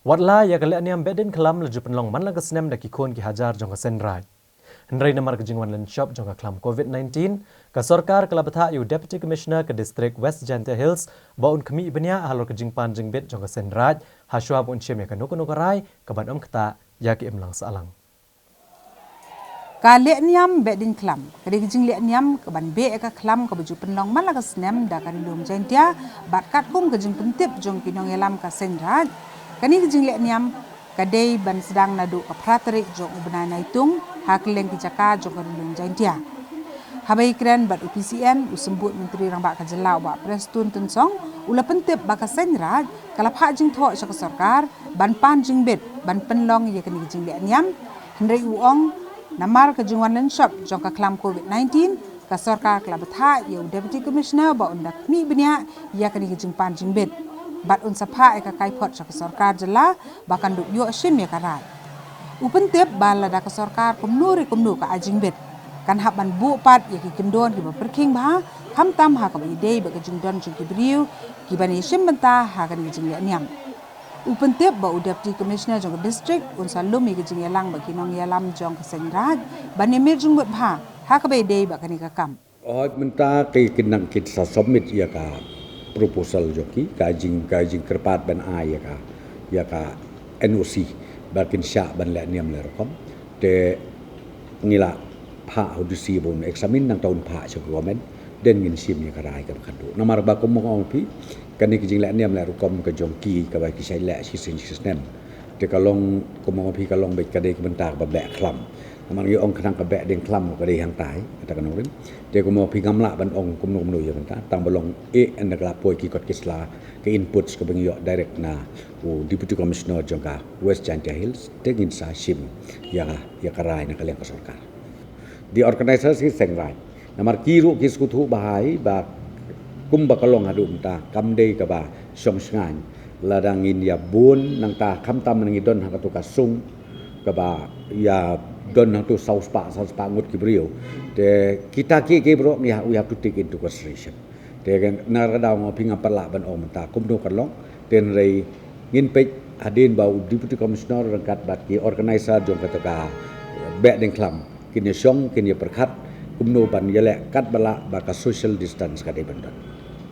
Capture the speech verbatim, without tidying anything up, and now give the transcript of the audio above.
Wat la ïa ka lehniam Behdeiñkhlam la ju pynlong man la ka snem da ki khun ki hajar jong ka Seiñraij, hynrei namar ka jingwan lynshop jong ka khlam covid nineteen, ka sorkar ka la bthah ïa u Deputy Commissioner ka District West Jaintia Hills ba un khmih bniah halor ka jingpan jingbit jong ka Seiñraij, ha shuwa ba un shim ïa kano kano ka rai kaban ym ktah ïa ka imlang sahlang. Ka lehniam Behdeiñkhlam ka dei ka jinglehniam kaban beh ïa ka khlam kaba ju pynlong man la ka snem da ka Ri Lum Jaintia, bad katkum ka jingpyntip jong ki nongïalam ka Seiñraij, kane ka jinglehniam ka dei ban sdang naduh ka phra tarik jong u bnai Naitung ha kylleng ki jaka jong ka Ri Lum Jaintia. Haba ïakren bad u P C N, u Symbud Myntri Rangbah ka jylla u Bah Prestone Tynsong u la pyntip ba ka Seiñraij ka la phah jingthoh sha ka sorkar ban pan jingbit ban pynlong ïa kane ka jinglehniam, hynrei u ong namar ka jingwan lynshop jong ka khlam covid nineteen, ka sorkar ka la bthah ïa u Deputy Commissioner ba un da khmih bniah ïa kane ka jingpan jingbit, bad un sa phah ïa ka kaiphod sha ka sorkar jylla ba kan dup ïoh shim ïa ka rai. U pyntip ba lada ka sorkar kumno re kumno ka ai jingbit, kan hap ban buh pat ïa ki kyndon kiba pyrkhing bha, khamtam ha kaba ïadei bad ka jingdon jong ki briew kiban ïashim bynta ha kane ka jinglehniam. U pyntip ba u Deputy Commissioner jong ka district un sa lum ïa ka jingïalang bad ki nongïalam jong ka Seiñraij ban ïamir jingmut bha ha kaba ïadei bad kane ka kam. Hooid, mynta ki, ki nang, ki sa submit ïa ka proposal jong ki, ka jing, ka jingkyrpad ban ai ïa ka, ïa ka N O C ba kin shah ban lehniam leh rukom. Te ngi la phah ha u D C ba un examine, nangta un phah sha ka government, then ngin shim ïa ka rai kaba khadduh. Namar ba kum ma nga ong ïa phi, kane ka jinglehniam leh rukom ka jong ki kaba ki shait leh shisien shisnem. Te ka long, kum ma nga ong ïa phi, ka long beit ka dei ka bynta kaba beh khlam. Namar ngi ong khnang ka Behdeiñkhlam ka dei hangtai, kata ka nongrim. Te kum ma nga ong ïa phi, ngam lah ban ong kumno kumno ïa ka bynta, tang ba long eh ynda ka la poi ki kot ki sla, ka inputs kaba ngi ïoh direct na u Deputy Commissioner jong ka West Jaintia Hills, te ngin sa shim ïa ka, ïa ka rai na ka liang ka sorkar. The organizers ki Seiñraij. Namar ki ruh ki sngewthuh bha hi ba kumba ka long haduh mynta kam dei kaba shong shngaiñ. Lada ngin ïa bun nangta khamtam ngi don ha katu ka sung kaba ïa don hangtu saw spah, saw spah ngut ki briew. Te kita ki, ki briew ngi ha, we have to take into consideration. Te kan, na kata ka daw nga ong ïa phi, ngam pat lah ban ong mynta kumno kan long. Te hynrei ngin peit hadien ba u Deputy Commissioner ryngkat bad ki organizer jong kata ka Behdeiñkhlam kin ïa shong, kin ïa pyrkhat kumno ban ïaleh katba lah ba ka social distance ka dei ban don.